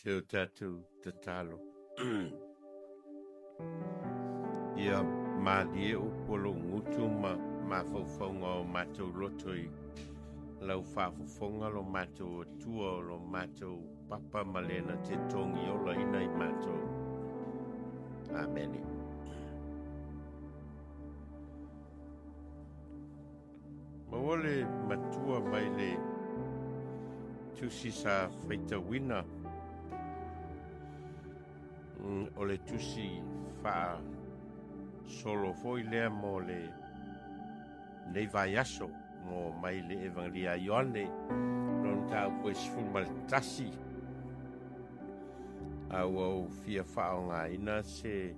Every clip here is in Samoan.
Se o tatou tatalo. Ia malie upu o lou gutu ma mafaufauga o matou loto i lau faafofoga lo matou Atua o lo matou Papa ma le na te togi olaina i matou. Amene. Maua le matua mai le tusi sa faitauina o le tusi faa solo foi lea mo le nei vaiaso mo mai le Evangelia a Ioane lona mataupu e 11 a ua ou fia faaaogaina se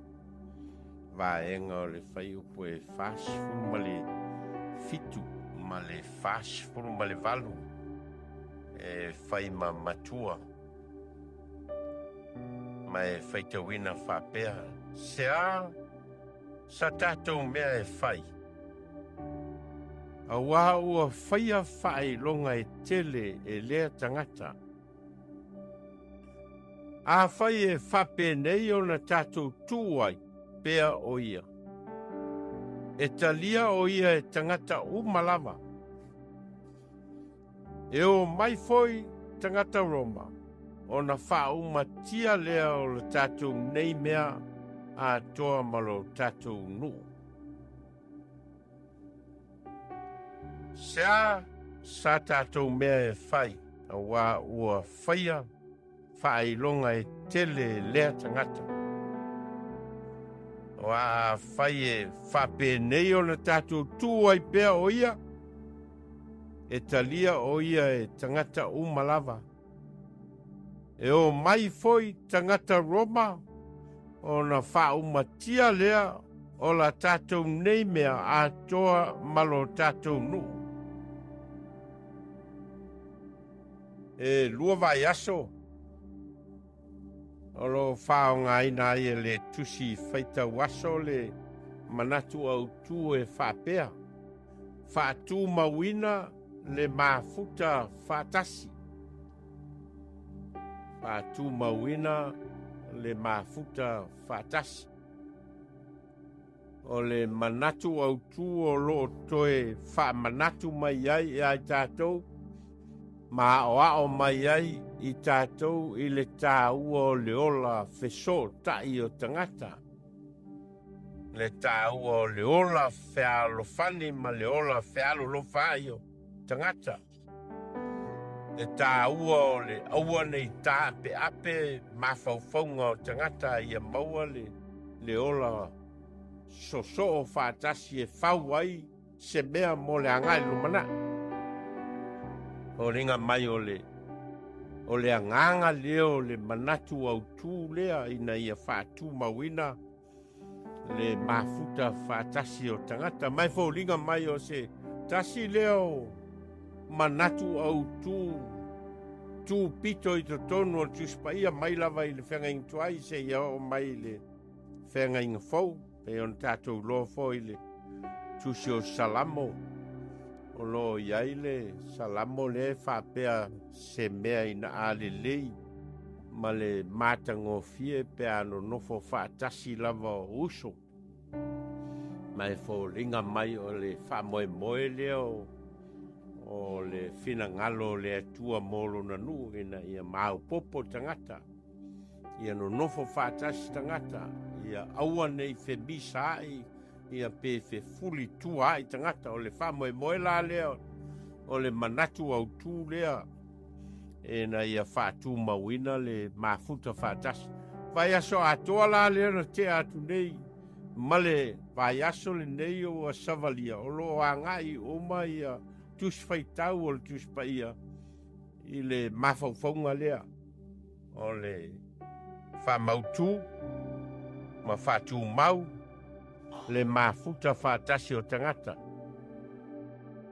vaega o le fuaiupu e 47 ma le 48 e fai ma matua ma e faitauina faapea, Se a sa tatou mea e fai? Auā ua faia faailoga e tele e lea tagata. Afai e faapenei ona tatou tu ai pea o ia, e talia o ia e tagata uma lava. E o mai foi tagata Roma, ona faaumatia lea o le tatou nei mea atoa ma lo tatou nuu. Se a sa tatou mea e fai, auā ua faia faailoga e tele e lea tagata. Auā afai e faapenei ona tatou tu ai pea o ia, e talia o ia e tagata uma lava. E o mai foi tagata Roma ona faaumatia lea o la tatou nei mea atoa ma lo tatou nuu. E lua vaiaso o lo o faaaogaina ai e le tusi faitau aso le manatu autu e faapea, Faatumauina le mafuta faatasi. Faatumauina le mafuta faatasi. O le manatu autu o lo o toe faamanatu mai ai ia i tatou ma aoao mai ai i tatou i le taua o le ola fesootai o tagata. Le taua o le ola fealofani ma le ola fealolofa ai o tagata. Le taua o le aua nei taapeape mafaufauga o tagata ia maua le, le ola sosoo faatasi e fau ai se mea mo le agai i le lumanai. Foliga mai o le o le agaga lea o le manatu autu lea ina ia faatumauina le mafuta faatasi o tagata. Ma e foliga mai o se tasi lea o manatu autu tu pito i totonu o le Tusi Paia mai lava i le Feagaiga Tuai seia oo mai i le Feagaiga Fou. Pei ona tatou iloa foi i le tusi o Salamo, o lo o i ai le Salamo lea e faapea se mea ina a lelei ma le matagofie pe a nonofo faatasi lava o uso. Ma e foliga mai o le faamoemoe lea o o le finagalo o le Atua mo lona nuu ina ia maopoopo tagata. Ia nonofo faatasi tagata, ia aua ne i femisaai, ia pe fefulitua ai tagata. O le faamoemoe la lea o le manatu autu lea ina ia faatumauina le mafuta faatasi. Vaiaso atoa la lea na tea atu nei ma le vaiaso lenei ua savalia, o lo o agai uma ia Tusi Faitau o le Tusi Paia i le mafaufauga lea. O le faamautu ma faatumau le mafuta faatasi o tagata.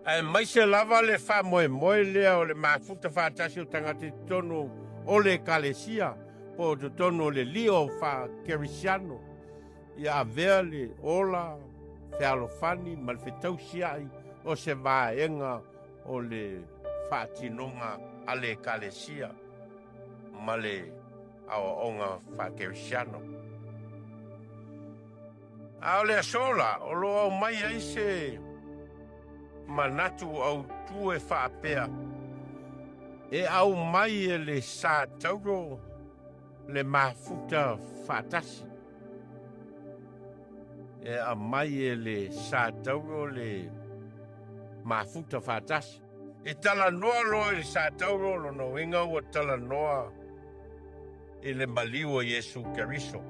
Aemaise lava le faamoemoe lea o le mafuta faatasi o tagata i totonu o le Ekalesia po o totonu o le lio faa-Kerisiano, ia avea le ola fealofani ma le fetausiai o se vaega o le faatinoga a le Ekalesia. Ma le Aoaoga Faakerisiano. A o le aso la, o lo o aumai ai se manatu autū e faapea, e aumai e le Sa Tauro le mafuta faatasi. E aumai e le Sa Tauro le mafuta faatasi. E talanoa loa i le Sa Tauro, lona uiga ua talanoa i le maliu o Iesu Keriso.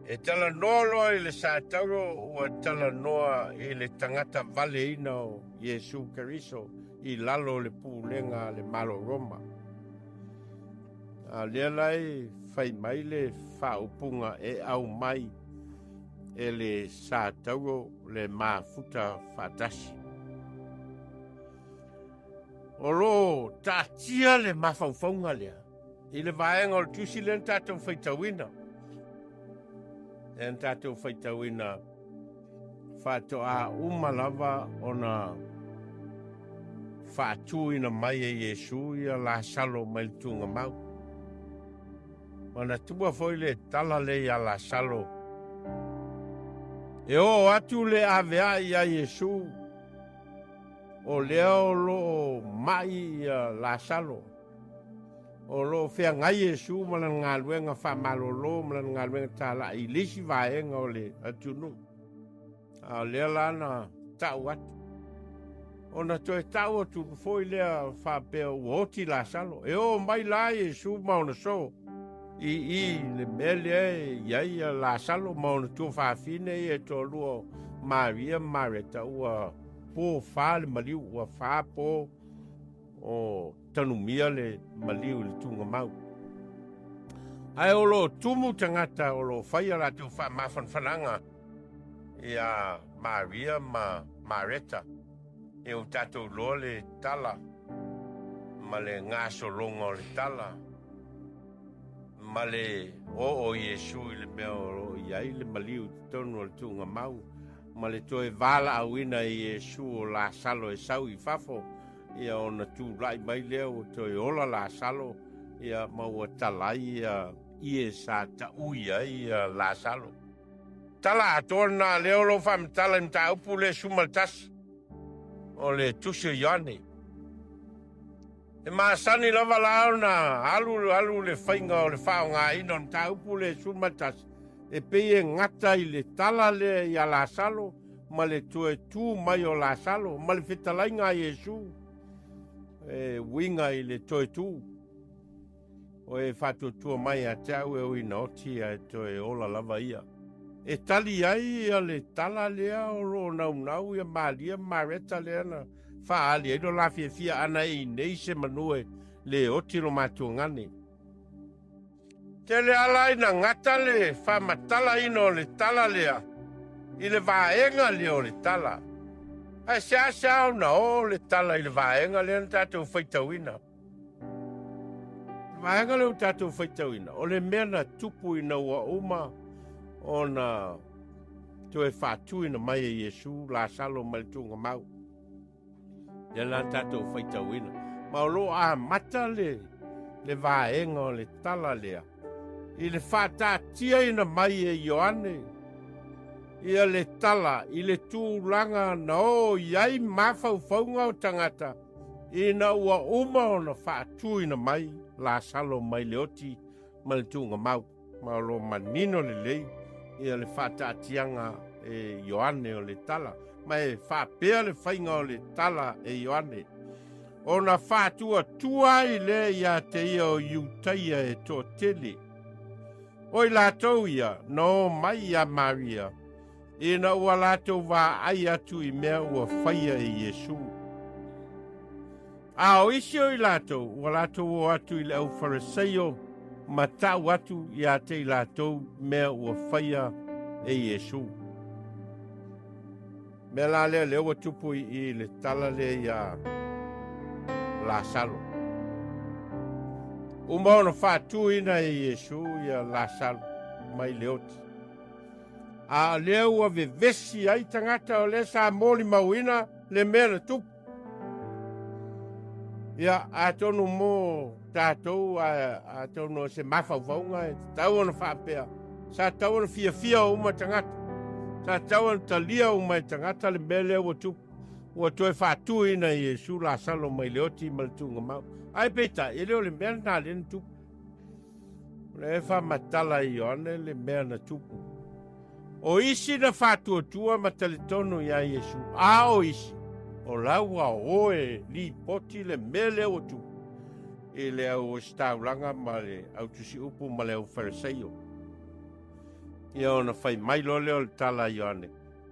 E talanoa loa i le Sa Tauro, ua talanoa i le tagata valeina o Iesu Keriso i lalo o le pulega a le Malo Roma. A lea la e fai mai le faaupuga e aumai e le Sa Tauro le mafuta faatasi. O lo o taatia le mafaufauga lea i le vaega o le tusi lea na tatou faitauina. Lea na tatou faitauina faatoa uma lava ona faatuina mai e Iesu ia Lasalo mai le tuugamau. Manatua foi le tala lea ia Lasalo, e oo atu le aveai ia Iesu, o lea o lo o mai ia Lasalo. O lo o feagai Iesu ma lana galuega faamalolo ma lana galuega talai i le isi vaega o le atunuu. A o lea la na tau atu. Ona toe tau atu foi lea faapea ua oti Lasalo. E oo mai la Iesu ma ona soo i i le mea lea e i ai ia Lasalo ma ona tuafafine ia e toalua o Maria ma Mareta ua po fa le maliu, ua fa po o tanumia le maliu i le tuugamau. Ae o lo o tumu tagata o lo o fai a latou faamafanafanaga ia Maria ma Mareta, e o tatou iloa le tala ma le gasologa o le tala ma le oo o Iesu i le mea o lo o i ai le maliu i totonu o le tuugamau ma le toe valaauina e Iesu o Lasalo e sau i fafo, ia ona tulai mai lea ua toe ola Lasalo, ia ma ua talai ia ie sa taui ai ia Lasalo. Tala atoa lena lea o lo o faamatala i mataupu le 11 o le Tusi o Ioane. E masani lava la ona alu alu le faiga o le faaaogaina o le mataupu le 11 e pei e gata i le tala lea ia Lasalo ma le toe tu mai o Lasalo ma le fetalaiga a Iesu e uiga i le toe tu. O e faatuatua mai ia te au e ui na oti ae toe ola lava ia. E tali ai ia le tala lea o lo o naunau ia Maria ma Mareta lea na faaali ai lo la fiafia ana e inei se manu e le oti lo matuagane. Tele ala ina gata le faamatalaina o le tala lea i le vaega lea o le tala. Ae seasea ona oo le tala i le vaega lea na tatou faitauina. Vaega lea ua tatou faitauina, o le mea na tupu ina ua uma ona toe faatuina mai e Iesu Lasalo mai le tuugamau. Lea la tatou faitauina. Ma o lo o amata le, le vaega o le tala lea i le faataatiaina mai e Ioane ia le tala i le tulaga na oo i ai mafaufauga o tagata ina ua uma ona faatuina mai Lasalo mai le oti ma le tuugamau, ma o lo o manino lelei ia le faataatiaga e Ioane o le tala, ma e faapea le faiga o le tala e Ioane, ona faatuatua ai lea ia te ia o Iutaia e toatele. O i latou ia na o mai iā Maria, ina ua latou vaai atu i mea ua faia e Iesu. A o isi o i latou, ua latou o atu i le au Fariseio ma tau atu ia te i latou mea ua faia e Iesu. Mea la lea, lea ua tupu i i le tala lea ia Lasalo. Uma ona faatuina e Iesu ia Lasalo mai le oti. A o lea ua vevesi ai tagata o lea sa molimauina le mea na tupu. Ia, atonu mo tatou, atonu o se mafaufauga e tatau ona faapea, sa tatau ona fiafia uma tagata, sa tatau ona talia uma e tagata le mea lea ua tupu, ua toe faatuina e Iesu Lasalo mai le oti ma le tuugamau. Ae peitai, e le o le mea lena lea na tupu. O lea e faamatala e Ioane le mea na tupu. O isi na faatuatua ma talitonu iā Iesu, a o isi, o la ua o e lipoti le mea lea ua tupu i le au ositaulaga ma le au tusiupu ma le au Fariseio. Ia ona fai mai loa lea o le tala a Ioane,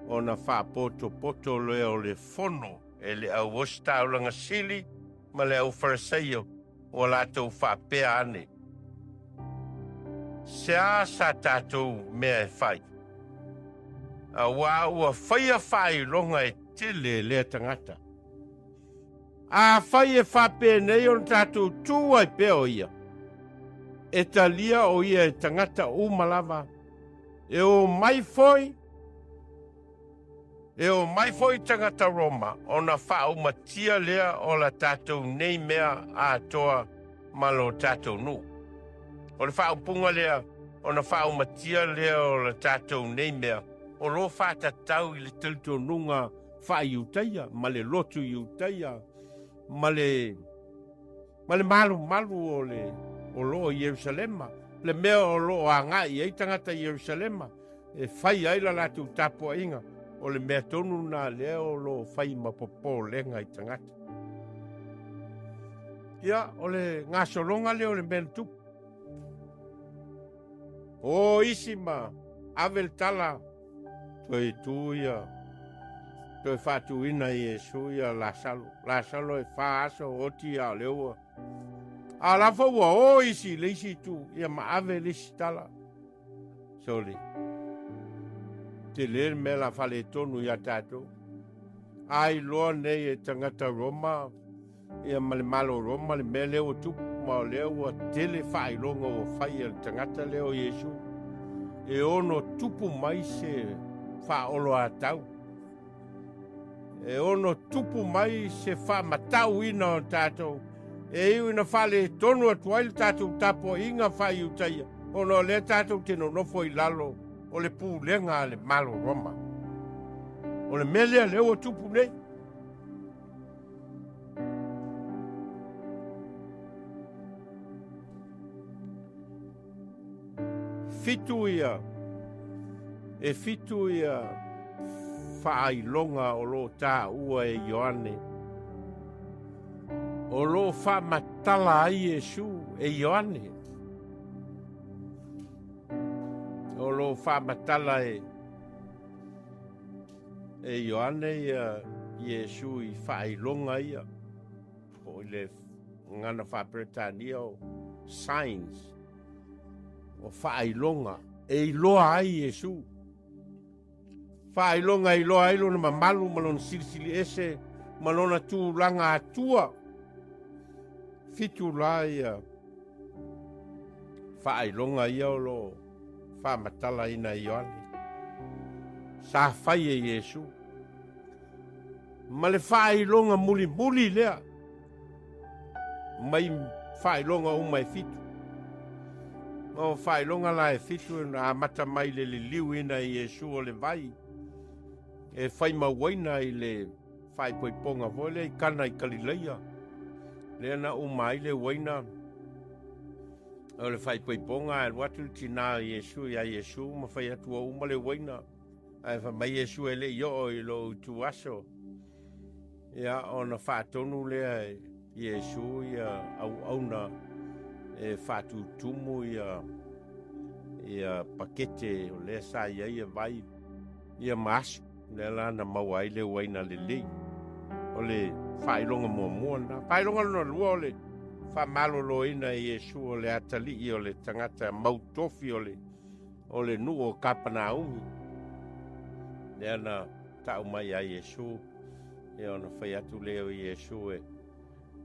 ona faapotopoto lea o le fono e le au ositaulaga sili ma le au Fariseio ua latou faapea ane, Se a sa tatou mea e fai? Auā ua faia faailoga e tele e lea tagata. Afai e faapenei ona tatou tu ai pea o ia, e talia o ia e tagata uma lava, e o mai foi, E o mai foi tagata Roma ona faaumatia lea o la tatou nei mea atoa ma lo tatou nuu. O le faaupuga lea ona faaumatia lea o la tatou nei mea o lo faatatau i le talitonuga faa-Iutaia ma le lotu Iutaia ma le ma le malumalu o le o lo o Ierusalema, le mea o lo o agai i ai tagata i Ierusalema e fai ai la latou tapuaiga, o le mea tonu lena lea o lo o fai ma popolega i tagata. Ia, o le gasologa lea o le mea na tupu. O isi ma ave le tala Toe tu ia, toe faatuina e Iesu ia Lasalo. Lasalo e fa aso oti a o lea ua. A o la foi ua o isi i le isi itu, ia ma ave le isi tala. Sole. Tele le mea la faaletonu ia tatou. A iloa nei e tagata Roma Ia ma le Malo o Roma le mea lea ua tupu, ma o lea ua tele faailoga ua fai e le tagata lea o Iesu, e ono tupu mai se faaoloatau, e ono tupu mai se faamatauina o tatou, e iu ina faaletonu atu ai le tatou tapuaiga faa-Iutaia, ona o lea tatou te nonofo i lalo o le pulega a le Malo Roma. O le mea lea lea ua tupu nei. Fitu ia, e fitu ia faailoga o lo o taua e Ioane, o lo o faamatala ai Iesu e Ioane, o lo o faamatala e E Ioane ia Iesu i faailoga ia, po o le gagana faa-Peretania o signs, o faailoga e iloa ai Iesu. Faailoga e iloa ai lona mamalu ma lona silisili ese ma lona tulaga atua. Fitu la ia faailoga ia o lo o faamatalaina e Ioane, sa fai e Iesu, ma le faailoga mulimuli lea, mai faailoga uma e fitu. Ma o faailoga la e fitu e amata mai le liliuina e Iesu o le vai, e fai mauaina i le faaipoipoga foi lea i Kana i Kalileia, lea na uma ai le uaina, O le faaipoipoga ae alu atu le tina o Iesu iā Iesu ma fai atu ua uma le uaina. Ae fai mai Iesu e le i oo i lou ituaso. Ia ona faatonu lea e Iesu ia auauna e faatutumu ia ia pakete o lea sa i ai e vai ia ma asu. Lea la na maua ai le uaina lelei. O le faailoga muamua lena. Faailoga lona lua o le faamaloloina e Iesu o le atalii o le tagata mautofi o le, o le nuu o Kapanaumi. Lea na tau mai ia Iesu, ia ona fai atu lea o Iesu e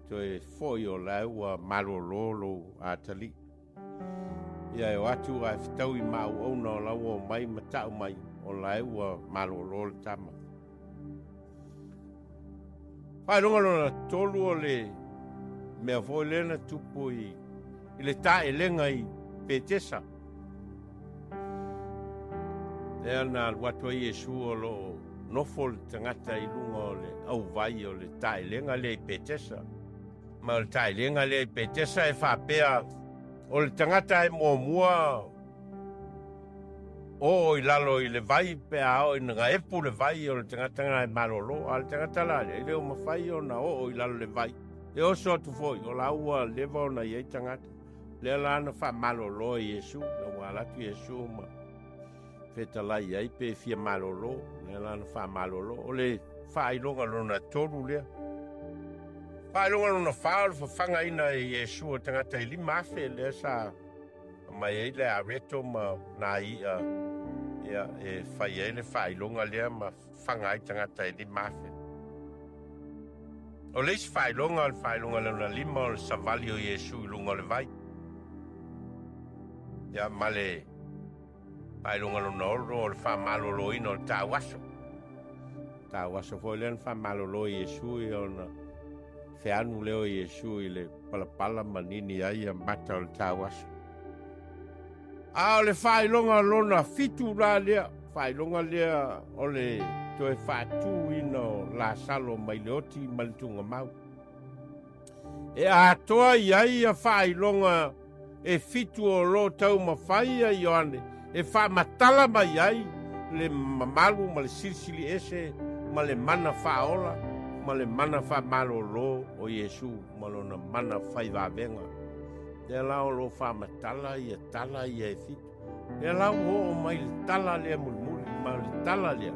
toe foi o la ua malolo lou atalii. Ia e o atu ae fetaui ma auauna o la ua omai ma tau mai o la e ua malolo le tama. Faailoga lona tolu o le mea foi lea na tupu i i le taelega i Petesa. Lea na alu atu ai Iesu o lo o nofo le tagata i luga o le auvai o le taelega lea i Petesa. Ma o le taelega lea i Petesa e faapea o le tagata e muamua oo i lalo i le vai pe a oo ina gaepu le vai o le tagata lena e malolo. A o le tagata la lea, e le o mafai ona oo i lalo i le vai. E oso atu foi, o la ua leva ona i ai tagata. Lea la na faamalolo e Iesu, na ua alu atu Iesu ma fetalai i ai pe fia malolo. Lea la na faamalolo. O le faailoga lona tolu lea. Faailoga lona fa o le fafagaina e Iesu o tagata e 5,000 lea sa aumai ai le areto ma nā i'a ia, e fai ai le faailoga lea ma faga ai tagata e 5,000. O le isi faailoga, o le faailoga lona lima o le savali o Iesu i luga o le vai. Ia, ma le faailoga lona ono o le faamaloloina o le tauaso. Tauaso foi lea na faamalolo e Iesu ia ona feanu lea o Iesu i le palapala ma nini ai ia mata o le tauaso. A o le faailoga lona fitu la lea, faailoga lea o le toe faatūina o Lasalo mai le oti ma le tugamau. E atoa i ai ia faailoga e fitu o lo taumafai a Ioane e faamatala mai ai le mamalu ma le silisili ese ma le mana faaola ma le mana faamalolo o Iesu ma lona mana fai vavega. Lea la o lo faamatala ia tala ia e fitu. Lea la ua oo mai le tala lea mulimuli, ma le tala lea,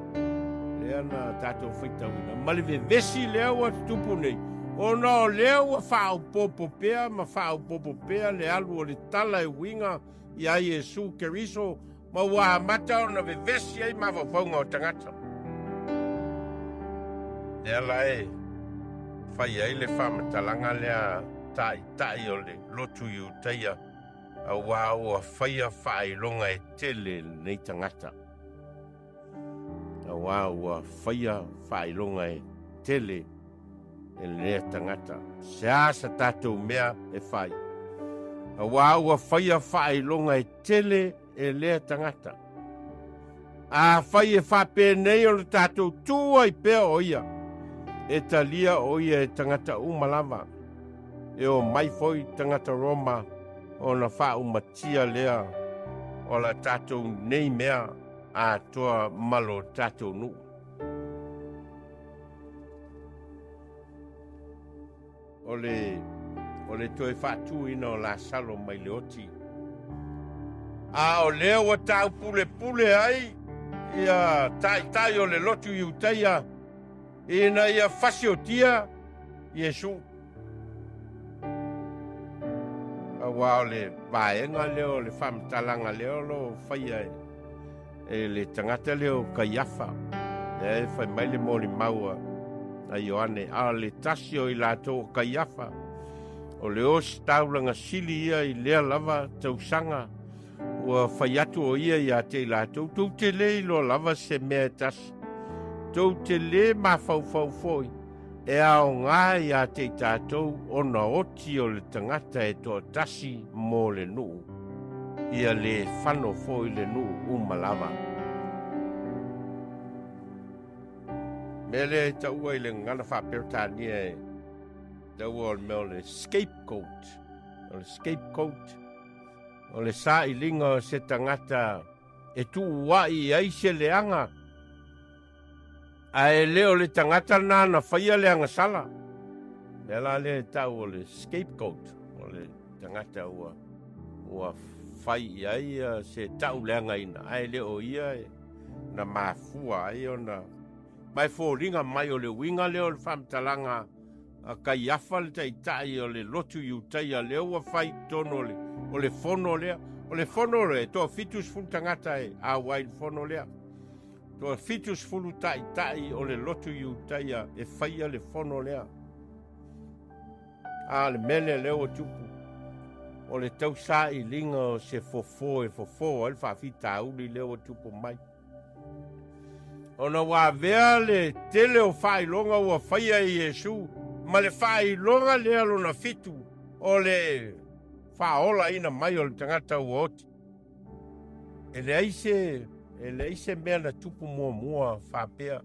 lea na tatou faitauina, ma le vevesi lea ua tutupu nei, ona o lea ua faaopoopo pea ma faaopoopo pea le alu o le tala e uiga iā Iesu Keriso, ma ua amata ona vevesi ai mafaufauga o tagata. Lea la e fai ai le faamatalaga lea taitai o le lotu Iutaia, Auā ua faia faailoga e tele lenei tagata. Auā ua faia faailoga e tele e lea tagata. Sea sa tatou mea e fai. Auā ua faia faailoga e tele e lea tagata. Afai e faapenei o le tatou tū ai pea o ia, e talia o ia e tagata uma lava, e omai foi tagata Roma ona faaumatia lea o la tatou nei mea atoa ma lo tatou nuu. O le, o le toe faatūina o Lasalo mai le oti. A o lea ua taupulepule ai ia taitai o le lotu Iutaia ina ia fasiotia Iesu. Auā o le vaega lea o le faamatalaga lea o lo o faia e e le tagata lea o Kaiafa, lea e fai mai le molimau a Ioane, a o le tasi o i latou o Kaiafa, o le ositaulaga sili ia i lea lava tausaga, ua fai atu o ia ia te i latou, tou te le iloa lava se mea e tasi, tou te le mafaufau foi, E aoga ia te i tatou ona oti o le tagata e toatasi mo le nuu, ia le fano foi le nuu uma lava. Mea lea e taua i le gagana faa-Peretania e taua o le mea o le scapegoat. O le scapegoat, o le sailiga o se tagata e tuuai i ai se leaga, Ae le o le tagata lena na faia le agasala. Lea la lea e tau o le scapegoat, o le tagata ua, ua fai i ai se tau leagaina, ae le o ia e, na mafua ai ona ma e foliga mai o le uiga lea o le faamatalaga a Kaiafa le taitai o le lotu Iutaia lea ua fai i totonu o le, o le fono lea. O le fono lea, e toa 70 tagata e auai i le fono lea. Toa 70 taitai o le lotu Iutaia e faia le fono lea. A le mea lea lea ua tupu, o le tausailiga o se fofo e fofo ai le faafitauli lea ua tupu mai. Ona ua avea le tele o faailoga ua faia e Iesu. Ma le faailoga lea lona fitu o le faaolaina mai o le tagata ua oti. E leai se, e leai se mea na tupu muamua faapea.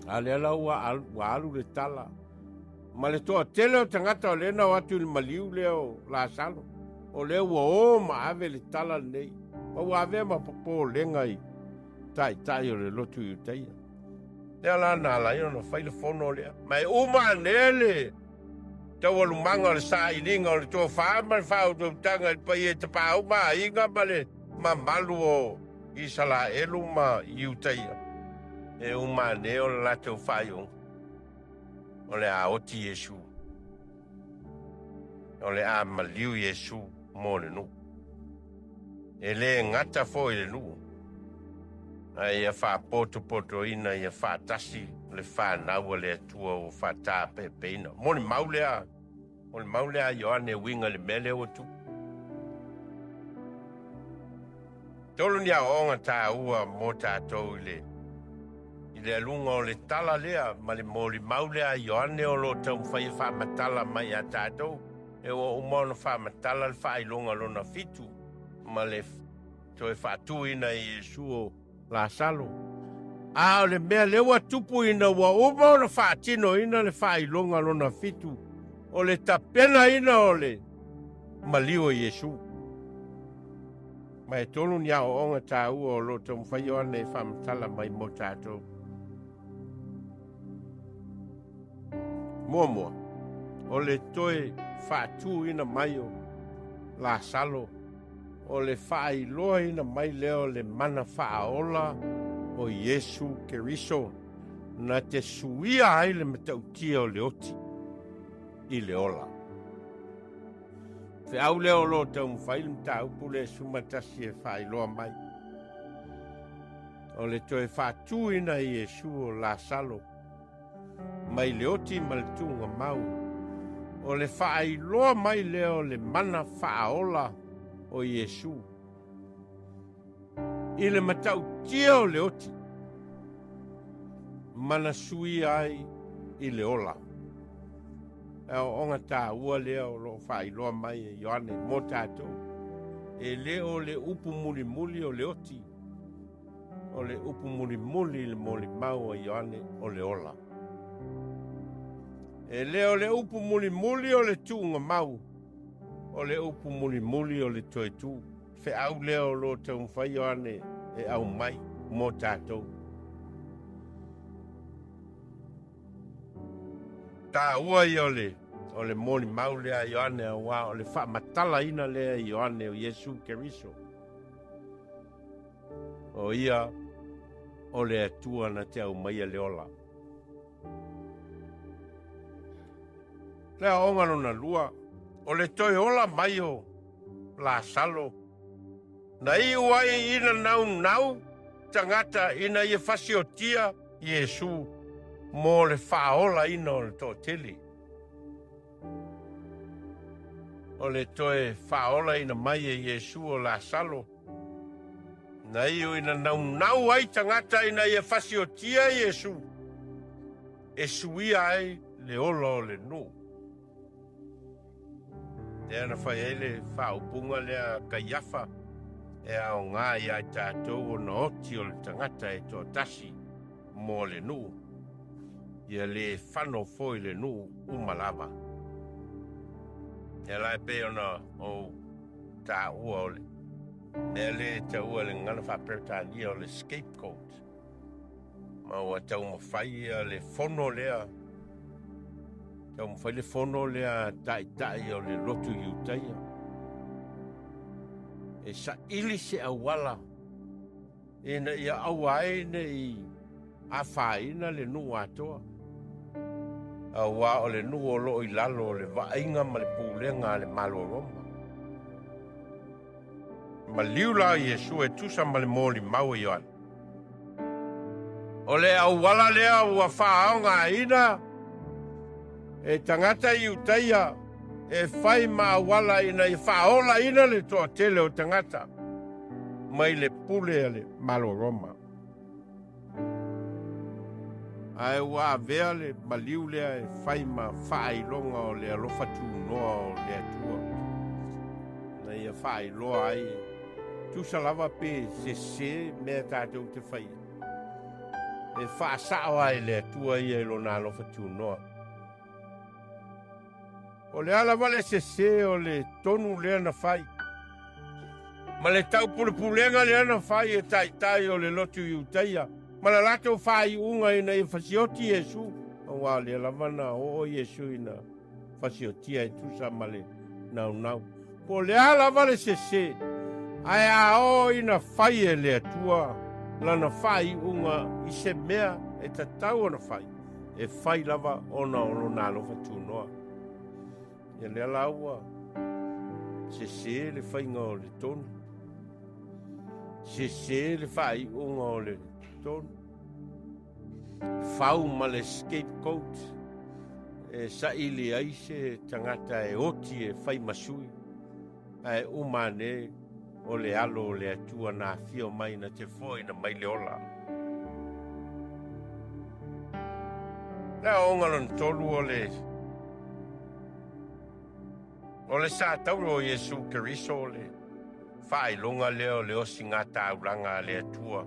A lea la ua alu, ua alu le tala. Ma le toatele o tagata o lea na o atu i le maliu lea o Lasalo, o lea ua o ma ave le tala lenei, ma ua avea ma popolega i taitai o le lotu Iutaia. Lea la na ala ai ona fai le fono lea. Ma e uma ane le taualumaga o le sailiga o le tofa ma le faautautaga i le paia e tapaau ma aiga ma le mamalu o Isalaelu ma Iutaia. E uma ane o le latou faaiuga, o le a oti Iesu, o le a maliu Iesu mo le nuu. E le gata foi i le nuu, a ia faapotopotoina ia faatasi le fanau a le Atua ua faatapeapeina. Molimau lea, molimau lea a Ioane e uiga i le mea lea ua tupu. Tolu ni aoaoga taua mo tatou i le i le aluga o le tala lea ma le molimau lea a Ioane o lo o taumafai e faamatala mai ia tatou, e ua uma ona faamatala le faailoga lona fitu ma le toe faatuina e Iesu o Lasalo. A o le mea lea ua tupu ina ua uma ona faatinoina le faailoga lona fitu, o le tapenaina o le maliu o Iesu. Ma e tolu ni aoaoga taua o lo o taumafai Ioane e faamatala mai mo tatou. Muamua, o le toe faatuina mai o Lasalo, o le faailoaina mai lea o le mana faaola o Iesu Keriso na te suia ai le matautia o le oti i le ola. Feau lea o lo o taumafai le mataupu lea e 11 e faailoa mai. O le toe faatuina e Iesu o Lasalo mai le oti ma le tuugamau, o le faailoa mai lea o le mana faaola o Iesu i le matautia o le oti, mana suia ai i le ola. E aoaoga taua lea o lo o faailoa mai e Ioane mo tatou. E le o le upu mulimuli o le oti, o le upu mulimuli i le molimau a Ioane o le ola. E le o le upu mulimuli o le tuugamau, o le upu mulimuli o le toe tu. Feau lea o lo o taumafai Ioane e aumai mo tatou. Taua ia o le, o le molimau lea a Ioane aua o le faamatalaina lea e Ioane o Iesu Keriso. O ia o le Atua na te aumaia le ola. Le aoga lona lua, o le toe ola mai o Lasalo, na iu ai ina naunau tagata ina ia fasiotia Iesu mo le faaolaina o le toatele. O le toe faaolaina mai e Iesu o Lasalo, na iu ina naunau ai tagata ina ia fasiotia Iesu e suia ai le ola o le nuu. Lea na fai ai le faaupuga lea a Kaiafa, e aoga iā i tatou ona oti o le tagata e toatasi mo le nuu, ia le fano foi le nuu uma lava. Lea la e pei ona ou taua o le mea lea e taua e le gagana faa-Peretania o le scapegoat. Ma ua taumafai le fono lea, taumafai le fono lea taitai o le lotu Iutaia e saili se auala ina ia aua ai ne i afaina le nuu atoa, aua o le nuu o lo o i lalo o le vaaiga ma le pulega a le Malo o Roma. Maliu la Iesu e tusa ma le molimau a Ioane. O le auala lea ua faaaogaina e tagata Iutaia e fai ma auala ina ia faaolaina le toatele o tagata mai le pule a le Malo Roma. Ae ua avea le maliu lea e fai ma faailoga o le alofa tunoa o le Atua, na ia faailoa ai tusa lava pe sese mea tatou te faia, e faasao ai le Atua ia i lona alofa tunoa. O le a lava le sese o le tonu lea na fai, ma le taupulepulega lea na fai e taitai o le lotu Iutaia, ma le latou faaiuga ina ia fasioti Iesu, aua o lea lava na oo Iesu ina fasiotia e tusa ma le naunau. Po o le a lava le sese, ae a oo ina fai e le Atua lana faaiuga i se mea e tatau ona fai, e fai lava ona o lona alofa tunoa. Ia lea la ua sese le faiga o le tonu, sese le faaiuga o le tonu, fau ma le scapegoat e saili ai se tagata e oti e fai ma sui, ae uma ane o le alo o le Atua na afio mai na te foaina mai le ola. Le aoga lona tolu o le o le sa tauro o Iesu Keriso o le faailoga lea o le osigataulaga a le Atua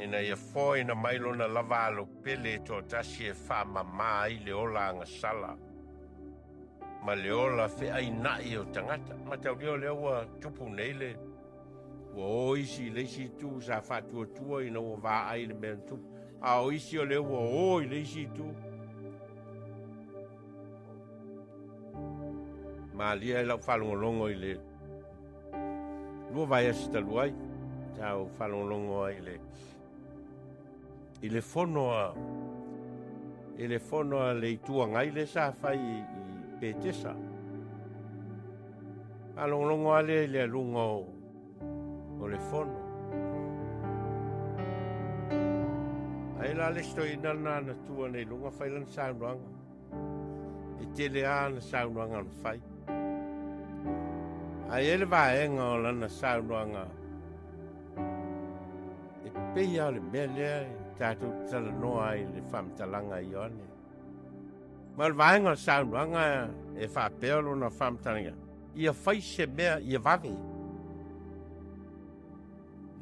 ina ia foaina mai lona lava alo pele e toatasi e faamama ai le ola agasala ma le ola feaina'i o tagata. Mataulia o lea ua tupu nei le ua o isi i le isi itu sa faatuatua ina ua vaai i le mea na tupu, a o isi o lea ua o i le isi itu. Malie ai lau faalogologo i le 2 vaiaso talu ai, sa ou faalogologo ai i le i le fono a i le fono a le Itu Agai lea sa fai i Petesa. Faalogologo lava lea i le aluga o, o le fono. Ai la le isi toeaina lena na tu ane i luga fai lana saunoaga. E tele lava ana saunoaga na fai. Ae i ai le vaega o lana saunoaga e pei lava o le mea lea e tatou te talanoa ai i le faamatalaga a Ioane. Ma o le vaega o le saunoaga e faapea lona faamatalaga, ia fai se mea ia vave.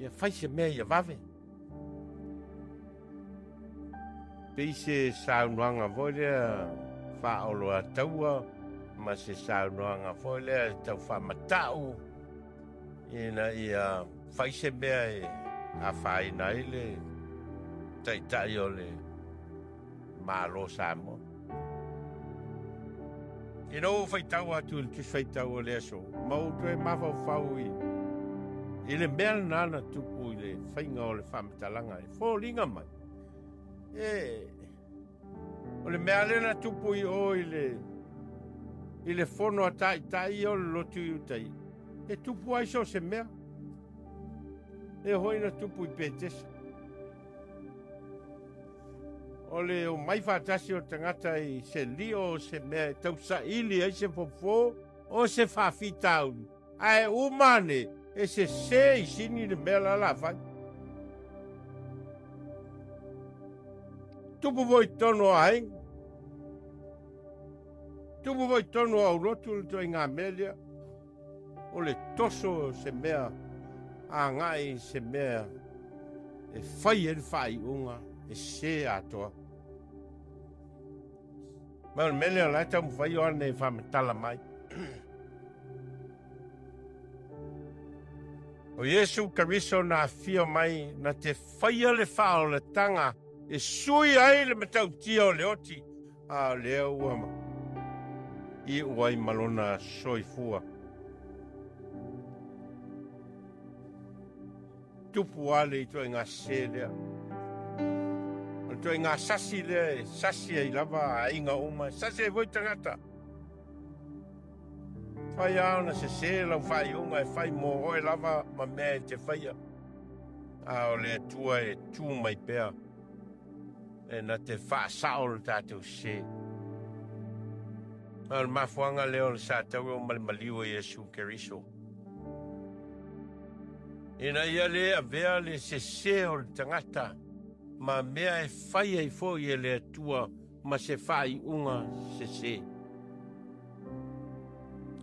Ia fai se mea ia vave. Pei se saunoaga foi lea faaoloataua ma se saunoaga foi lea e tau faamata'u ina ia fai se mea e afaina ai le taitai o le Malo o Samoa. Ina ua ou faitau atu i le Tusi Faitau o le aso, ma ou toe mafaufau i, i le mea lena na tupu i le faiga o le faamatalaga e foliga mai. E, o le mea lea na tupu i o i le, i le fono a taitai o le lotu Iutaia, e tupu ai so o se mea. E hoi na tupu i Petesa. O le omai faatasi o tagata i se lio o se mea e tausaili ai se fofo o se faafitauli, ae uma ane e sese i sini le mea la la fai. Tupu foi tonu o aiga. Tupu foi tonu o aulotu le ituaiga mea lea. O le toso o se mea agai i se mea e fai ai le faaiuga e sē atoa. Ma o le mea lea o la e taumafai Ioane e faamatala mai. O Iesu Keriso na afio mai na te faia le faaolataga e sui ai le matautia o le oti A o lea ua iu ai ma lona soifua. Tupu lava le ituaiga sese lea. O le ituaiga sasi lea e sasi ai lava aiga uma, e sasi ai foi tagata. Fai lava ona sese lau faaiuga e fai mo oe lava ma mea e te faia. A o le Atua e tu mai pea. E na te faasao le tatou sese. Ma o le mafuaaga lea o le sa taua ma le maliu o Iesu Keriso. Ina ia le avea le sese o le tagata ma mea e fai ai foi e le Atua ma se faaiuga sesē.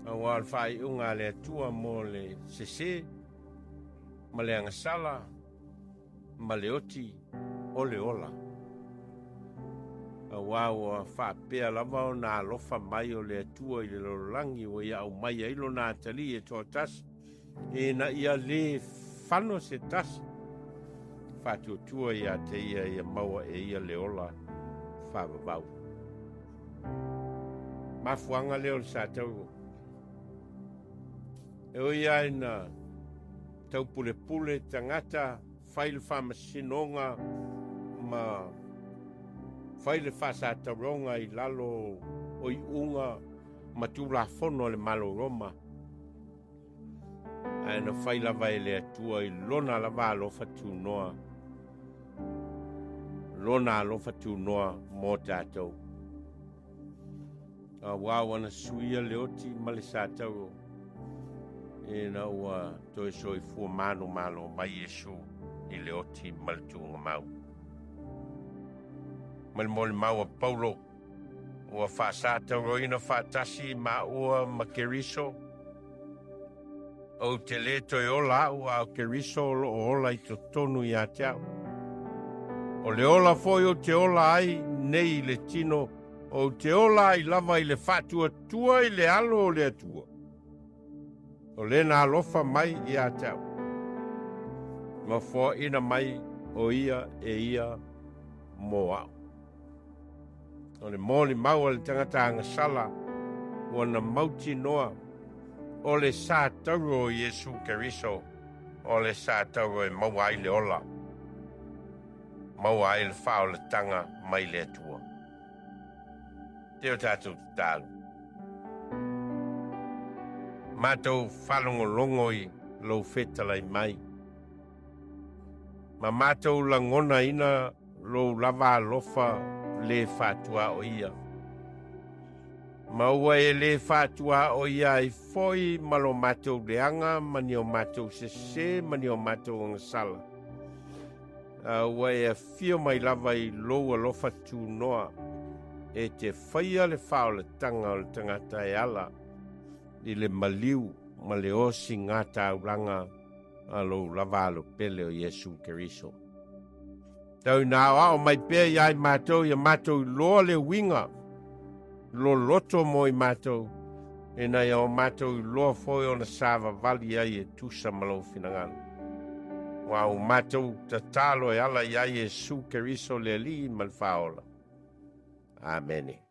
Aua o le faaiuga a le Atua mo le sesē ma le agasala ma le oti o le ola. Aua ua faapea lava ona alofa mai o le Atua i le lalolagi ua ia aumai ai lona atalii e toatasi, ina ia lē fano se tasi, faatuatua ia te ia ia maua e ia le ola faavavau. Mafuaaga lea o le satauro. E ui lava ina taupulepule tagata, fai le faamasinoga ma fai le faasatauroga i lalo o iuga ma Tulafono a le Malo Roma, ae na fai lava e le Atua i lona lava alofa tunoa, lona alofa tunoa mo tatou. Aua ua na suia le oti ma le satauro, ina ua toe soifua manumalo mai Iesu i le oti ma le tuugamau. Ma le molimau a Paulo, ua faasatauroina faatasi maua ma Keriso, Ou te lē toe ola au, a o Keriso o lo o ola i totonu ia te au. O le ola foi ou te ola ai nei i le tino, ou te ola ai lava i le faatuatua i le alo o le Atua, o le na alofa mai ia te au, ma foaina mai o ia e ia mo au. O le molimau a le tagata agasala ua na mautinoa o le sa tauro o Iesu Keriso o le sa tauro e maua ai le ola, maua ai le faaolataga mai le Atua. Te o tatou tatalo. Matou faalogologo i lou fetalai mai. Ma matou lagonaina lou lava alofa lē faatuaoia, ma ua e lē faatuaoia ai foi ma lo matou leaga ma ni o matou sesē ma ni o matou agasala, a ua e afio mai lava i lou alofa tunoa e te faia le faaolataga o le tagata e ala i le maliu ma le osigataulaga a lou lava alo pele o Iesu Keriso. Tau ina aoao mai pea ia i matou ia matou iloa le uiga loloto mo i matou, ina ia o matou iloa foi ona savavali ai e tusa ma lou finagalo. Ua o matou tatalo e ala ia Iesu Keriso le Alii ma le Faaola. Amene.